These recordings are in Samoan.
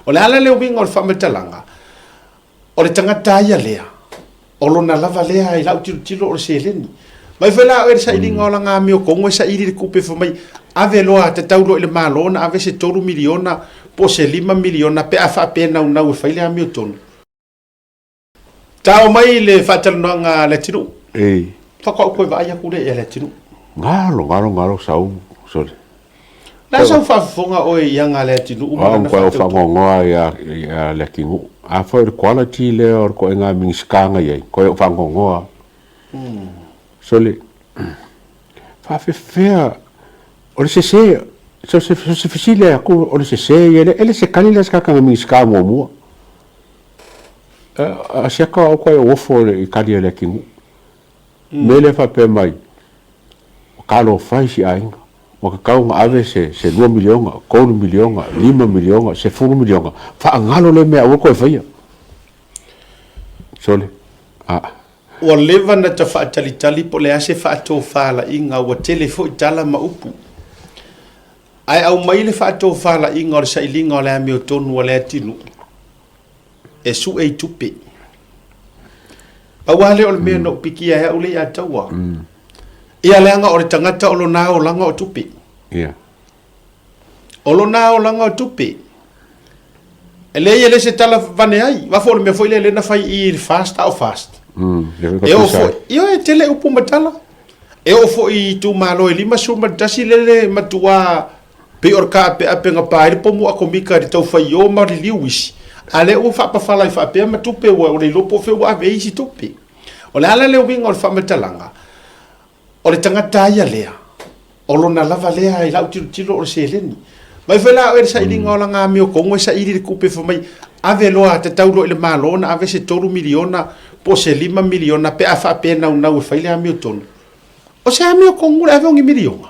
O le a la le uiga o le faamatalaga? O le tagata a ia lea, o lona lava lea i lau tilotilo o le seleni. Mai foi la oe i le sailiga o lana amiotogo e saili le tupe fai mai, ave loa tatau loa i le Malo ona ave se $3 miliona po o se $5 miliona pe a faapea e naunau e fai le amiotonu. Tao mai le faatalanoaga a Leatinuu. Ei. Faatoa ou toe vaai atu lea ia Leatinuu. Galo, galo, galo, sau, sole. O le a sau faafofoga oe i aga a Leatinuu ma lana faatautoga? Au faanoanoa ia Leatinuu. Afai o le quality lea o le toaiga Minisita na i ai, toe ou faanoanoa. Sole, faafefea, o le sese, so se fesili atu, o le sese ia lea, e le se tali lea a se tagata na Minisita muamua. A siaka au koe o ofo i tali a Leatinuu. Mea lea faapea mai, ua talofa e si aiga, ua tatau ona ave se $2 miliona, $3 miliona, $5 miliona, $10 miliona, faagalo lea mea aua le toe faia. Sole, a. Ua leva na ta faatalitali po o le a se faatofalaiga, ua tele foi tala ma upu. Ae aumai le faatofalaiga o le sailiga o le amiotonu a le atinuu e sue i tupe. Pau lava lea o le mea na ou pikia ai au lea ia Taua. Ia leaga o le tagata o lona olaga o tupe. Ia. O lona olaga o tupe. E leai e le se tala vane ai. Aua foi o le mea foi lea lea na fai i le fast a o fast. E oo foi, ioe, e tele upu ma tala. E oo foi i itumalo e 51 lele matua pei o le kaapeape na pa ai le pomu atomika i le tau faio ma liliu isi, a lea ua faapafala ai faapea ma tupe ua le iloa po o fea ua ave ai isi tupe. O le a la le uiga o le faamatalaga? O le tagata a ia lea, o lona lava lea i lau tilotilo o le seleni. Mai foi la oe i le sailiga o lana amiotogo e saili le tupe fai mai, ave loa tatau loa i le Malo ona ave se $3 miliona po o se $5 miliona pe a faapea e naunau e fai le amiotonu. O se amiotonu le ave o ni miliona?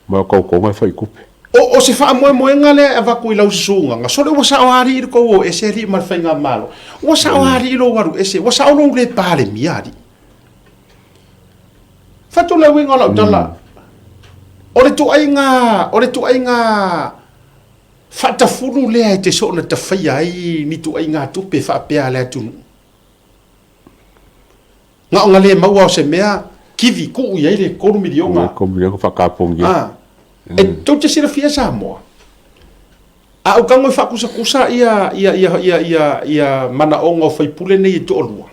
Ma o tautoga e fai tupe. O se faamoemoega lea e avatu i lau susugaga, sole ua sao lava alii le tou o ese alii ma le faigamalo. Ua sao lava alii lou alu ese, ua sao lou le Palemia alii. Fatu le uiga o lau tala, o le tuaiga, o le tuaiga faatafulu lea e te soona tafaia ai ni tuaiga tupe faapea a le atunuu. Na ona le maua o se mea kivi tuu i ai le $3 miliona. $3 miliona faakapogia. Ah. E tou te silafia Samoa. A ou tago e faakusakusa ia ia ia ia ia ia manaoga o faipule nei e toalua.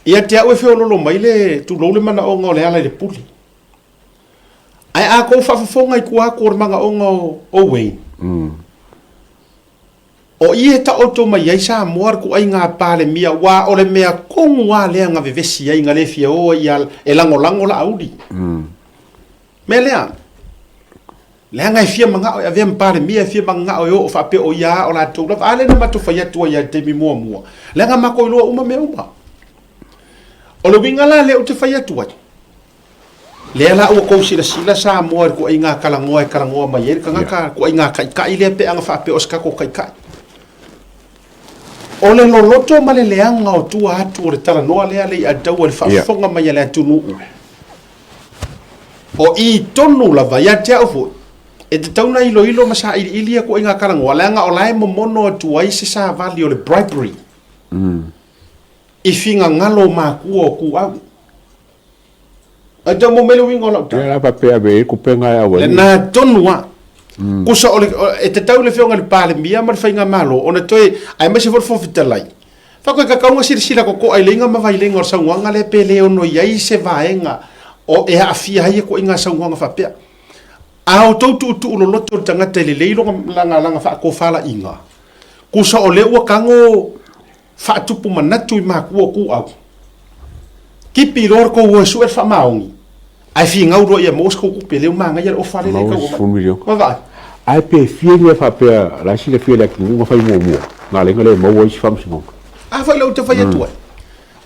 Ia te au e feololo mai le tulou le manaoga o Lealailepule. Ae a tou faafofoga i tua atu o le manaoga o Wayne. O i e taoto mai ai Samoa le ituaiga Palemia aua o le mea tonu lava lea na vevesi ai na le fia o ai ia e lagolago Laauli. Mea lea, leaga e fia manao e avea ma Palemia, e fia manao e oo faapea o ia lava o latou lava. A lea na matou fai atu ai lava i le taimi muamua, leaga matou iloa uma mea uma. O le uiga la lea ou te fai atu ai, Lea la ua tou silasila Samoa i le tuaiga talanoa e talanoa mai ai le tagata, tuaiga taitai lea pe ana faapea o se tatou taitai. O le loloto ma le leaga o tua atu o le talanoa lea Leiataua i le faafofoga mai a le atunuu, o i tonu lava ia te au foi, e tatau ona iloilo ma sailiili ia tuaiga talanoa, leaga o la e momono atu ai se savali o le bribery i finagalo o matua o tuau. Ai tau mo mai le uiga o lau tala. Ia la faapea ave i ai kupega e au ai. Lena tonu lava. Kusa o le, e tatau i le Afioga i le Palemia ma le Faigamalo ona toe, aemaise foi le Fofoga Fetalai, faatoa tatau ona silasila totoa i leiga ma vaileiga o le saunoaga lea pe le ono i ai se vaega o e aafia ai ituaiga saunoaga faapea. A outou tuutuu loloto le tagata e lelei lona, lana faatofalaiga, kusa o lea ua tago Faatupu manatu i matua o tuau. Tipi loa le tou o e sue le faamaoni, ae finau loa ia maua se tou tupe, lea ua manaia le ofa lea e tau aumai. Vaavaai. Ae pe fia mea faapea la e silafia e le atunuu na fai muamua, na ala ai ona le maua isi faamasinoga. A foi lea ou te fai atu ai,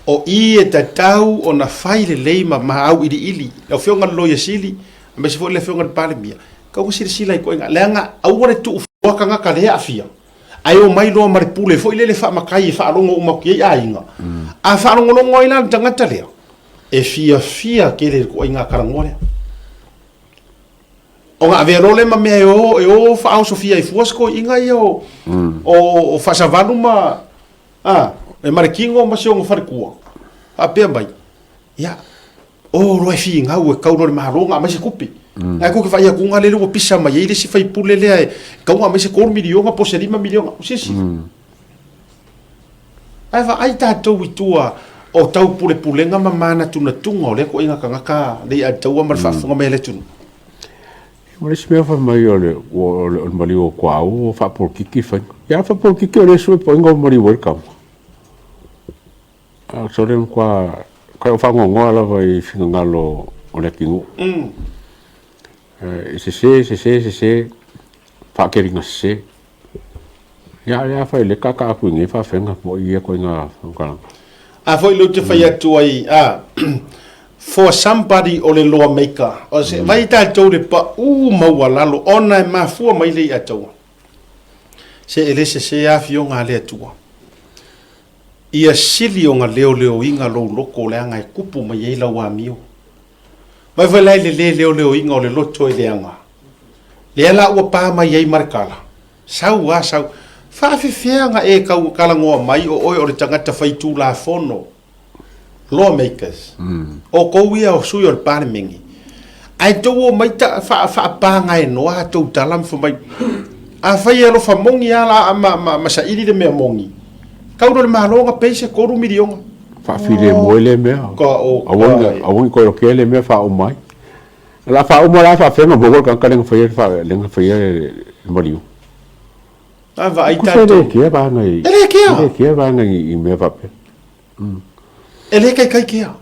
o i e tatau ona fai lelei ma ma auiliili lau Afioga i le Loia Sili aemaise foi le Afioga i le Palemia, tatau ona silasila i ituaiga, leaga aua le tuu fua tagata lea e aafia. Ae omai loa ma le pule foi lele faamatai e faalogo uma atu i ai aiga. A faalogologo ai la le tagata lea, e fiafia tele i le ituaiga talanoa lea. Ona avea loa lea ma mea e o, e o faaosofia ai fua si toeaiina ia o, o, o Faasavalu ma, a, e ma le tino ma si ona faletua. Faapea mai, ia, o loa e finau e tau loa i le Malo ona aumai se tupe. Ae tou te vaai atu lele ua pisa mai ai le isi faipule lea e tatau ona aumai se $3 miliona po o se $5 miliona. O se isi. Ae vaai tatou i tua o taupulepulega ma manatunatuga o lea ituaiga tagata leiataua ma le faafofoga mai a le atunuu. Ma le isi mea fai mai o le, o le, o le maliu o Tuaau ua faapolokiki faiga. Ia faapolokiki o le sue poiga o maliu ai le tama. A o le matua kai o faanoanoa lava i finagalo o le atunuu. E sese, sese, sese, faateliga sese. Ia, ia fai le kaka aku i nei faafega mo ia koinga whakalanga. A foi lea ou te fai atu ai, a, for somebody o le law maker, o se, vai tatou le pau maualalo ona e mafua mai le iataua. Se e le sese lava afioga a le Atua. Ia sili ona leoleoina lou loto leaga e tupu mai ai lau amio. Vai foi la i le le leoleoina o le loto e leaga. Lea la ua pa mai ai ma le tala, Sau a sau, faafefea ona e tau talanoa mai o oe o le tagata faitulafono, lawmakers, outou ia o sui o le Palemene, ae tou omai ta, faa, faapagaenoa a tou tala ma fai mai, afai e alofa moni a la ma, ma, ma saili le mea moni, tau loa le Malo ona pay se $3 miliona. Faafilemu ai lea mea. Ka o, Aua ne i toe lotea lea mea faauma ai. O le a faauma la faafeaga maua le tagata lea na faia le lea na faia le maliu. A vaai tatou. E le kea vaega i. E le kea. E le kea vaega i mea faapea. E le kaikai kea.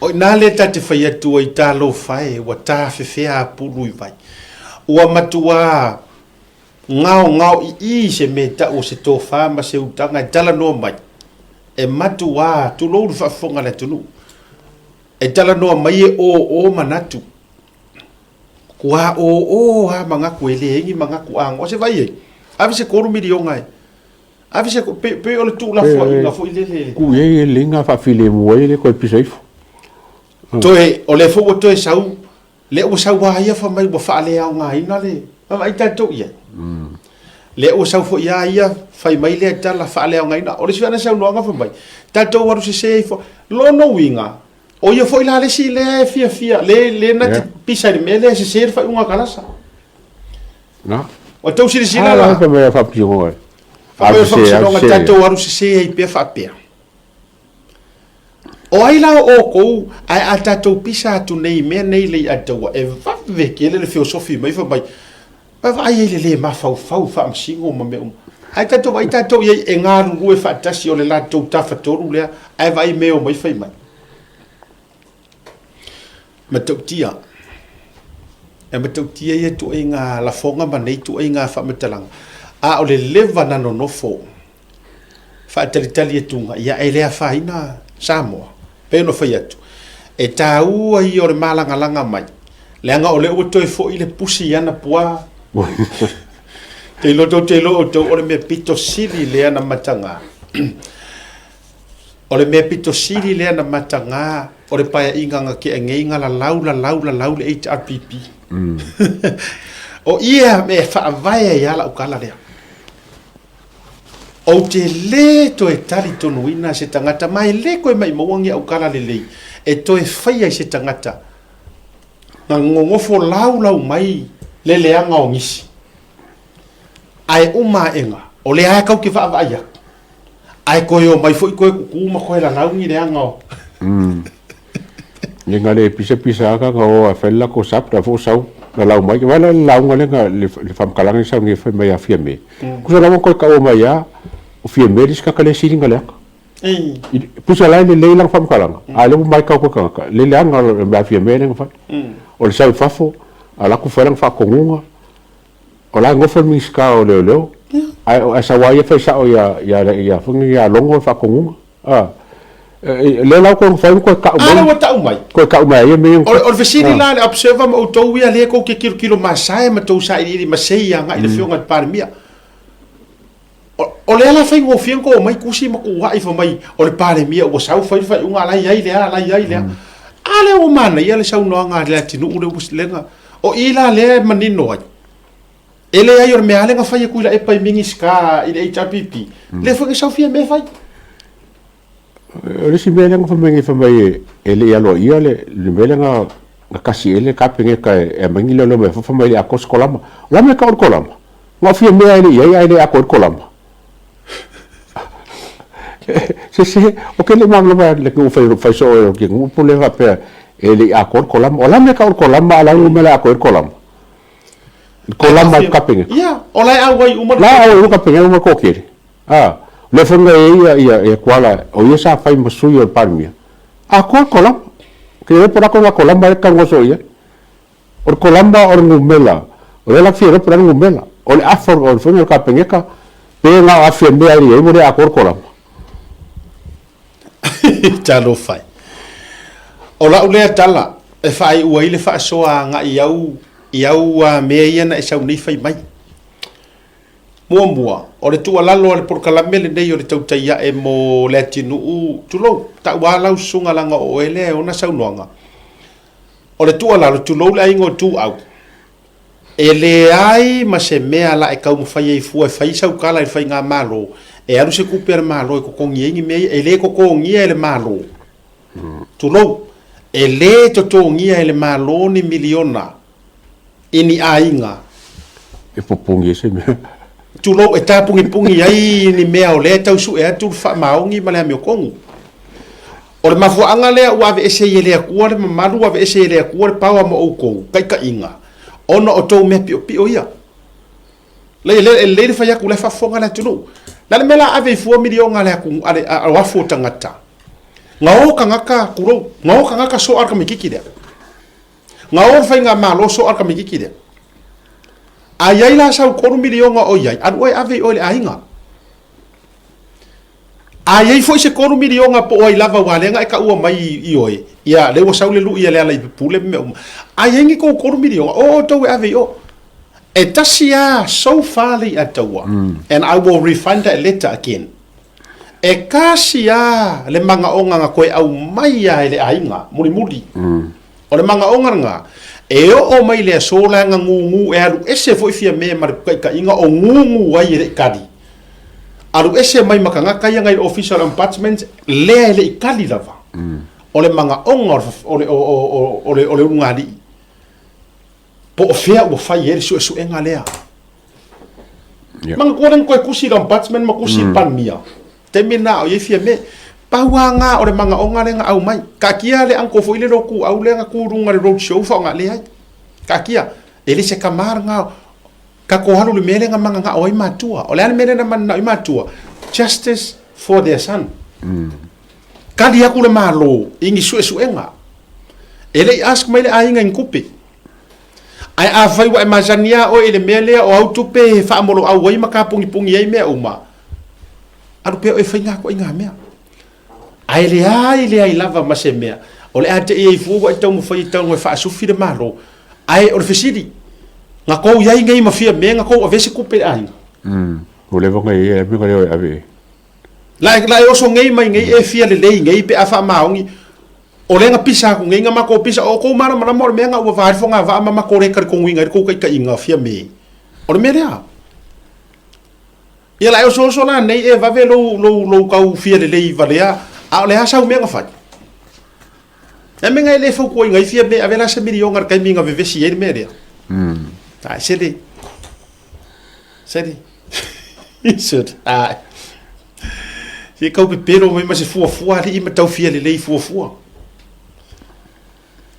O i ina lea ta te fai atu ai, talofa e, ua tafefea apulu i vai. Ua matua gaogao ii se mea e tau o se tofa ma se utaga e talanoa mai, e matua, tulou le faafofoga a le atunuu, e talanoa mai e oo manatu, kua oo lava manatu e leai ni manatu agoa. Se vaai i ai, ave se $3 miliona e, ave se, pei o le tuulafoaiga foi lele. Tuu i ai le liga faafilemu ai e le toe pisa ifo. Toe, o lea foi ua toe sau Lea ua sau a ia fai mai ua faaleaogaina le vaavaai tatou i ai. Lea ua sau foi a ia fai mai lea tala faaleaogaina. O le isi ana saunoaga fai mai, tatou alu sese ifo. Lona uiga, o ia foi la le isi lea e fiafia, le, le na te pisa i le mea lea e sese le faaiuga a kalasa. Na. Ua tou silasila la. Fai mai a faamasinoga. Fai mai a faamasinoga tatou alu sese ai pea faapea. O ai la o outou, ae a tatou pisa atu nei i mea nei lei ataua, e vave tele le feosofi mai fai mai, vaavaai ai le le mafaufau i faamasino ma mea uma. Ae tatou vaai tatou i ai e galulue faatasi o le latou tafatolu lea, ae vaai mea e omai fai mai. Matautia. E matautia ia ituaiga lafoga ma nei ituaiga faamatalaga, a o le leva na nonofo faatalitali atuga, ia e le afaina Samoa. Pei ona fai atu, e taua ia o le malagalaga mai, leaga o lea ua toe foi le pusi i ana puā. Te iloa tou te iloa outou o le mea pito sili lea na mataga. O le mea pito sili lea na mataga o le paeaiga na tea nei na lalau lalau lalau le HRPP. O ia e faavae ai lava lau tala lea. Ou te lē toe talitonuina se tagata, ma e lē toe maʻimau ni au tala lelei e toe faia i se tagata na nonofo laulau mai le leaga o nisi. Ae uma aʻega, o lea lava tatou te vaavaai atu, ae toe omai foi toe tutu ma toe lalau ni leaga o. Ia na le pisa pisa aka na o a fai le latou sap la foi sau lalau mai. Vaai la le lauga lea na le faamatalaga lea sau nei fai mai ia Fiame. Tusa lava toe taua mai a o Fiame le isi tagata lea e sili ona leaga. Tusa la e lelei lana faamatalaga a o lea ua matau atu e tagata le leaga o le mea a Fiame lea na fai. O le sau i fafo alu atu fai lana faatonuga o la e nofo le Minisita o Leoleo ae sau lava ia fai sao ia Logo le faatonuga. A, lea la ua toe mafai ona toe tau mai. A lea ua tau mai. Toe tau mai ai ia mea ia. O le fesili la a le Observer ma outou ia lea tou te tilotilo masae ma tou sailiili masei agai i le Afioga i le Palemia. O lea la faigofie ona tou omai tusi ma tuuai fai mai o le Palemia ua sau fai le faaiuga a la e i ai le a, la e i ai le a. A lea ua manaia le saunoaga a Leatinuu lea ua lega. O i la lea e manino ai, e leai o le mea lava lea na fai e Tuilaepa i Minisita i le HRPP, lea foi na sau Fiame fai. O le isi mea lea na fai mai nei, fai mai e le i aloaia le mea lea na tasi i ai le Kapeneta e aumai ni leoleo mai fafo, fai mai e le atoa se kolama. O le a le mea e tau o le kolama? Na o Fiame lava e le i i ai ae le atoa ai le kolama. Sese, ou te le i malamalama i le nuu fai, fai soo e le nuu po le faapea e le i atoa le kolama. O le a le mea e tau o le kolama a o le a le numera e atoa ai le kolama? Le kolama o le Kapeneta. Ia, o la e auai uma le. La e auai uma le Kapeneta uma le toatele. A, o lea foi na i ai ia, ia Tuala, o ia sa fai ma sui o le Palemia. Atoa le kolama. Ou te le iloa po o le a tonu kolama lea e talanoa soo i ai. O le kolama o le numela, o lea la fia iloa po o le a le numela. O le afa o le faiga o le Kapeneta, pe na o afe mea e i ai ua le atoa le kolama. Talofa e. O lau lea tala e faaiu ai le faasoa agai i au, i au mea ia na e sau nei fai mai. Muamua, o le tuualalo a le polokalame lenei o le tautai ae mo le atinuu, tulou, tau a lau susuga leaga o oe lea e ona saunoaga. O le tuualalo, tulou le aiga o Tuuau, e leai ma se mea la e taumafai ai fua e fai sau tala i le faigamalo, e alu se tupe a le Malo e totogi ai ni mea ia, e le totogia e le Malo. Tulou, e le totogia e le Malo ni miliona i ni aiga. E popogi ai se mea. Tulou, e tapugipugi ai ni mea o lea e tau sue atu le faamaoni ma le amiotonu. O le mafuaaga lea ua aveese ai e le Atua le mamalu, ua aveese ai e le Atua le paoa ma outou taitaiga, ona o tou mea piopio ia. Lei, e lelei le fai atu, o la e faafofoga le atunuu. O le a le mea o le a ave ai fua miliona a le atunuu, a le, a o afu o tagata? Na o tagata, tulou, na o tagata soa le tamaitiiti lea. Na o le faigamalo soa le tamaitiiti lea. A i ai la sau $3 miliona o i ai, alu oe ave i o i le aiga. A i ai foi se $3 miliona po o ai lava aua lea na e taua mai i oe, ia lea ua sau le lui a Lealailepule ma mea uma. A i ai ni tou $3 miliona, o outou e ave i o. E tasi lava so far Leiataua, and I will refund that letter again. E tasi lava le manaoga na toe aumai lava e le aiga mulimuli. O le manaoga lena, e oo mai le aso la na gugu e alu ese foi Fiame ma le taitaiga o gugu ai e le i kali. Alu ese mai ma tagata ia na i le Ofisa o le Ombudsman lea e le i kali lava. O le manaoga o le, o, o, o, o le, o le ulugalii, po o fea ua fai ai le suesuega lea. Yeah. Manatua lea na toe tusi le Ombudsman ma tusi mm. Palemia. Taimi lena o i ai Fiame. Pau lava na o le manaoga lea na aumai. Taatia le uncle foi le lotu au lea na tu i luga i le road show faaaoga leai. Taatia, e le se tama lena. Tatou alu i le mea lea na mananao ai matua. O le a le mea lea na mananao ai matua? Justice for their son. Mm. Kali aku le Malo i ni suesuega. E le i ask mai le aiga i ni tupe. Ae afai ua e masani lava oe i le mea lea o au tupe e faamoloau ai ma kapugipugi ai mea uma, alu pea oe e fai nga mea. Ae leai leai lava ma se mea o le a tei ai fua ua e taumafai e tago e faasufi le Malo. Ae o le fesili, na tou i ai nei ma Fiame na tou avea se tupe i le aiga? Ua leva ona i ai, a mea na leo e ave i ai. La e oso nei mai nei e fia lelei nei pe a faamaoni. O lea na pisa aku nei na matou pisa, o outou malamalama o le mea na ua va ai le fogavaa ma matou le talitonuina ai le tou taitaiga o Fiame. O le mea lea. Ia la e osooso la nei e vave lou, lou, lou tau fia lelei valea, a o le a sau mea na fai? E mea na e le fautuaina ai Fiame, ave la se miliona i le taimi na vevesi ai le mea lea. Ai, sele. Sele. Sele. Ai. Se kau pepelo mai ma se fuafua alii ma tau fia lelei fuafua.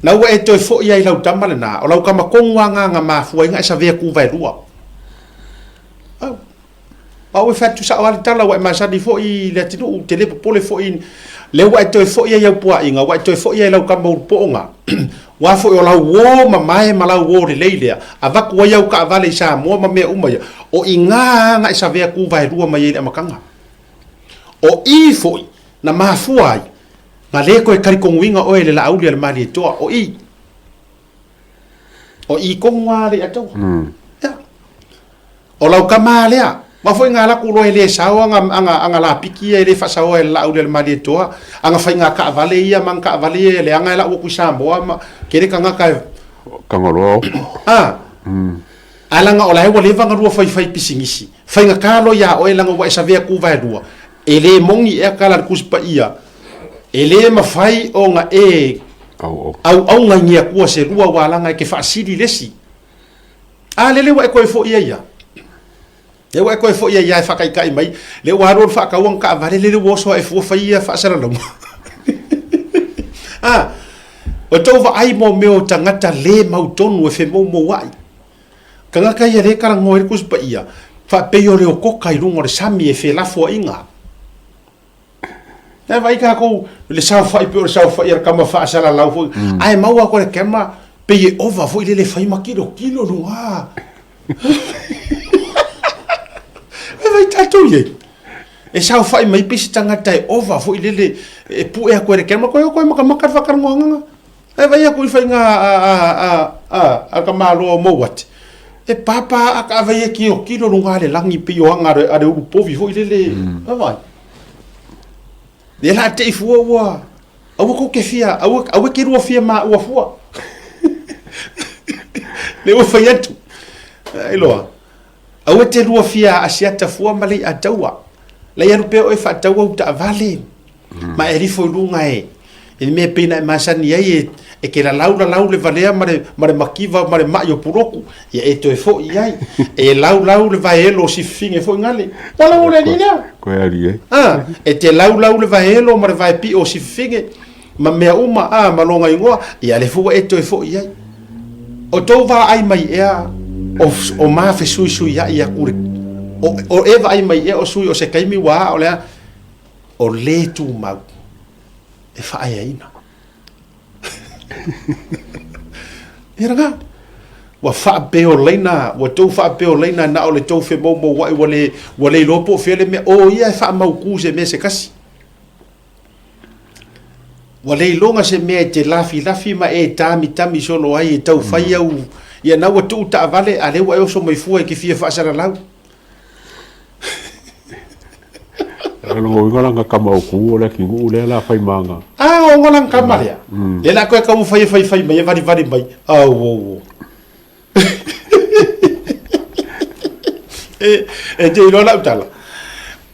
Na ua e toe foi ai lau tama lena, o lau tama tonu a ngā nga mafua ai nga e savea ku vaelua. Au. Au e fai atu sao lava le tala ua e masani foi i le atunuu, te le popole foi lea ua e toe foi ai au puaaiga, ua e toe foi ai lau tama ulupoo nga. Aua foi o lau uo mamae ma lau uo lelei lea, avatu ai au taavale i Samoa ma mea uma ia, o i nga nga e savea ku vaelua mai ai i le amataga. O i foi na mafua ai na le toe talitonuina oe e le Laauli a le Malietoa, o i. O i tonu lava le Atoa. Ia. O lau tama lea. Ma foi nga laku loa e le sao aga aga aga lapiki ia e le faasaoa e le laau lea le Malietoa, aga faiga taavale ia ma aga taavale ia e leaga e lau atu i Samoa ma tele tagata e Tangaloa opo. A Ae leaga o la e ua leva ona lua faifai pisinisi, faigata loa ia oe leaga ua e savea ku vaelua, e le moni ea tala a le Tusi Paia, e le mafai ona e auauga i ni atua se lua aua leaga e te faasili i le isi. A lele ua e toe foi ai ia. Lea ua e toe foi ai ia e faataitai mai, lea ua alu alu faatau ana taavale, lele ua oso ae fua fai ia faasalalauga. A, o tou vaai mo mea o tagata le mautonu e femoumouai. Tagata ia le talanoa ai le Tusi Paia, faapei o le otoka i luga o le sami e felafoaiga. E vaai tatou i le saofai pei o le saofai a le tama faasalalau foi, ae maua atu e le camera pei e ova foi lele e fai ma tilotilo luga. E vaai tatou i ai. E saofai mai pei se tagata e ova foi lele e pue atu e le camera, koe koe makamaka le faatalanoaga. E vaai atu i faiga a le tamaloa o Mouati, e pāpā a taavai e tilotilo luga le lagi pei o aga a le ulu povi foi lele. E vaai. Lea la te i fua ua aua kou te fia, aua, aua te lua fia maua fua. Le ua fai atu. Ai loa. Aua te lua fia asiata fua ma lei ataua. Lei alu pea oe faataua u taavale. Ma e alifo i luga e i le mea e pei ona e masani ai e, e ke lalau lalau le valea ma le, ma le makiva ma le mai o puloku, ia e toe foi i ai. E laulau le vaeelo o sififine foi gale. Ua lau o le alii lea. Koe alii ai. Ah, e te laulau le vaeelo ma le vaepio o sififine ma mea uma, ah, ma lona igoa, ia le foi ua e toe foi i ai. O tou vaai mai ea o, o ma fesuisuiai atu le, o, o e vaai mai ea o sui o se taimi ua a o le a, o le tumau e faaeaina. Ia lena. Ua faapeolaina, ua tou faapeolaina na o le tou femoumouai ua le, ua le iloa po o fea le mea. O ia e faamautu se mea se kasi. Ua le iloga se mea e te lafilafi ma e tamitami solo ai e tau fai au. Ia na ua tuu taavale, a lea ua e oso mai fua e te fia faasalalau. O lona uiga la na tama o ku o le atunuu lea la fai ma ana. A o lana tama lea. Lea la toe taumafai e faifai mai e valivali mai. Au au au. E, e te iloa lau tala.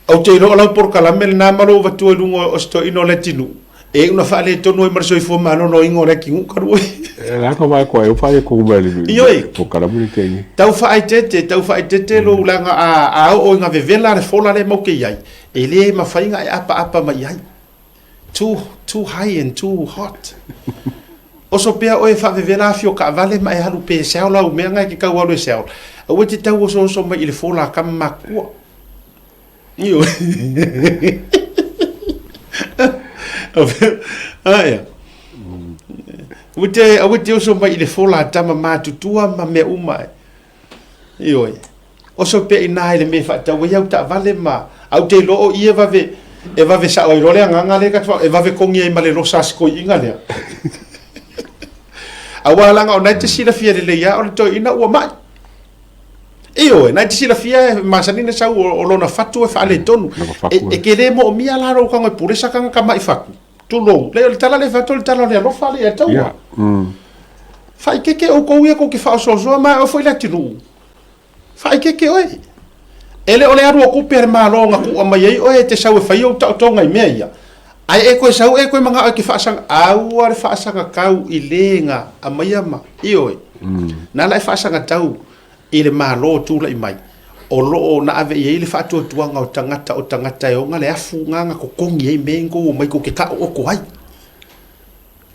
Ou te iloa o lau polokalame lena ma lou avatua i luga o se toeaina o Leatinuu. E iu na faaletonu ai ma le soifua maloloina o Leatinuu talu ai. E la ka vai koe, o faaletonu mai le Ioe. polokalame le tei. Tau faaeteete, tau faaeteete lou leaga a, a oo ina vevela le fola lea matou te i ai, e le mafai ona e apaapa mai i ai. Too, too high and too hot. Oso pea oe e faavevela afi o taavale ma e alu pe sell au mea na e te tau alu e sell. Aua e te tau osooso mai i le fola a tama matutua. Ioe. Aia. Aua te, aua te oso mai i le fola a tama matutua ma mea uma e. Ioe. Oso pea inā i le mea e faatau ai au taavale ma au te iloa o i e vave e vave sao ai loa le agaga lea ka e vave kogi ai ma le losa a si toeaina lea. Aua leaga o na e te silafia lelei lava o le toeaina ua mai. Ioe, na e te silafia e masani ona sau o lona fatu e faaletonu. E te le moomia la lou tago e pule sa tagata mai fatu. Tulou. Leai, o le tala lea e fai atu o le tala o le alofa lea ia taua. Faaikeke outou ia tou te faaosoosoa ma e oe foi le atunuu. Faaikeke oe. E le o le alu o tupe a le Malo na tuua mai ai oe e te sau e fai ou taotoga i mea ia. Ae e toe sau e toe manao e te faasaga, aua le faasagatau i le na aumaia ma, ioe. Na ala e faasagatau i le Malo tulai mai, o lo o na ave i ai le faatuatuaga o tagata, o tagata e ona le afu na na totogi ai mea ia na tou omai tou te taooto ai.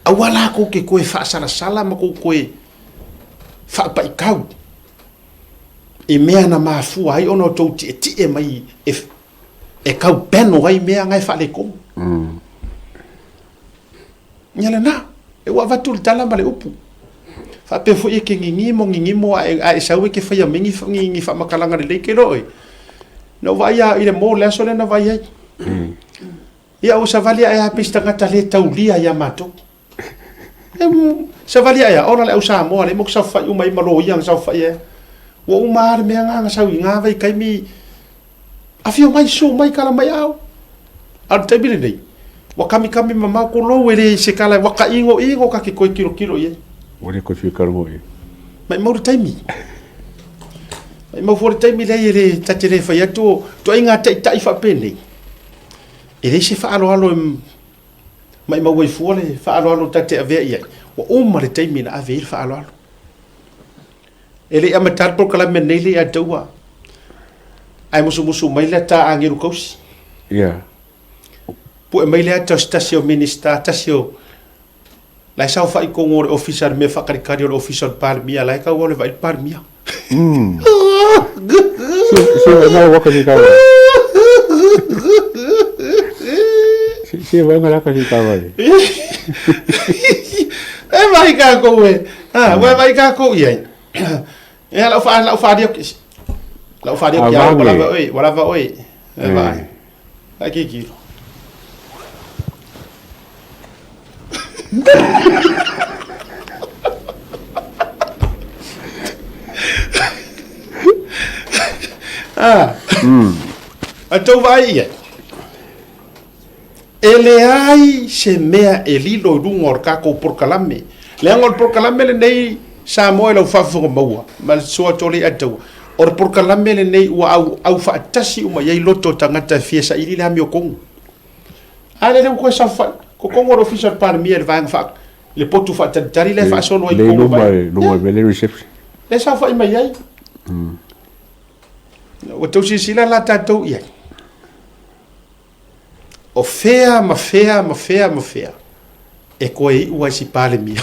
Aua la tou te toe faasalasala ma tou toe faapaitau i mea na mafua ai ona outou tietie mai e, e taupeno ai mea na e faaletonu. Ia lena, e ua avatu le tala ma le upu. Faapea foi e ke gigimo gigimo a e, a e sau e ke faia mai ni, ni, ni faamatalaga lelei ke iloa oe. Na ou vaai lava i le mall le aso lea na vaai ai. Ia ua savali ae lava pei se tagata le taulia ia matou. E, savali ae lava, ola le au Samoa lea matou saofai uma ai ma loia na saofai ai. Ua uma lava le mea na na sau i na vaitaimi. Afio mai, susu mai, kala mai ao. A o le taimi lenei, ua kamikami mamao kolou e leai se kala, ua taʻigoʻigo ta te toe tilotilo i ai. Ua le toe fia talanoa i ai. Maʻimau le taimi. Maʻimau foi le taimi leai e le ta te le fai atu o ituaiga taʻitaʻi faapenei, e leai se faaaloalo e maʻimau ai fua le faaaloalo ta te avea i ai. Ua uma le taimi na ave ai le faaaloalo. E le i amata le polokalame lenei le ia te ua ae musumusu mai le ata agelu kausi. Ia. Pue mai le ata o se tasi o Minista, tasi o la e saofai i totonu o le ofisa le mea faakalikali o le ofisa o le Palemia, la e tau le vaai le Palemia. Si vaega waka si kawa. Si vaega laka si kawa. E mai kākou e. Ha, ua vaai kākou i ai. Ia lau wha lau wharia lau wharia ki au ua lava oe, ua lava oe. E vaai. Ai ki ki. Ah. A tou vaai i ai. E leai se mea e lilo i luga o le tatou polokalame. Leaga o le polokalame lenei Samoa i lau faafofoga maua ma le soa tole ataua, o le polokalame lenei ua aufaatasi uma i ai loto o tagata e fia saili le amiotonu. A lea ua toe saofai totonu o le Ofisa o le Palemia i le vaega faa, le potu faatalitali lea e faasolo ai i totonu o vaega. Luma i le reception. Lea e saofai mai ai. Ua tau silasila la tatou i ai. O fea ma fea ma fea ma fea e koe iʻu ai si Palemia.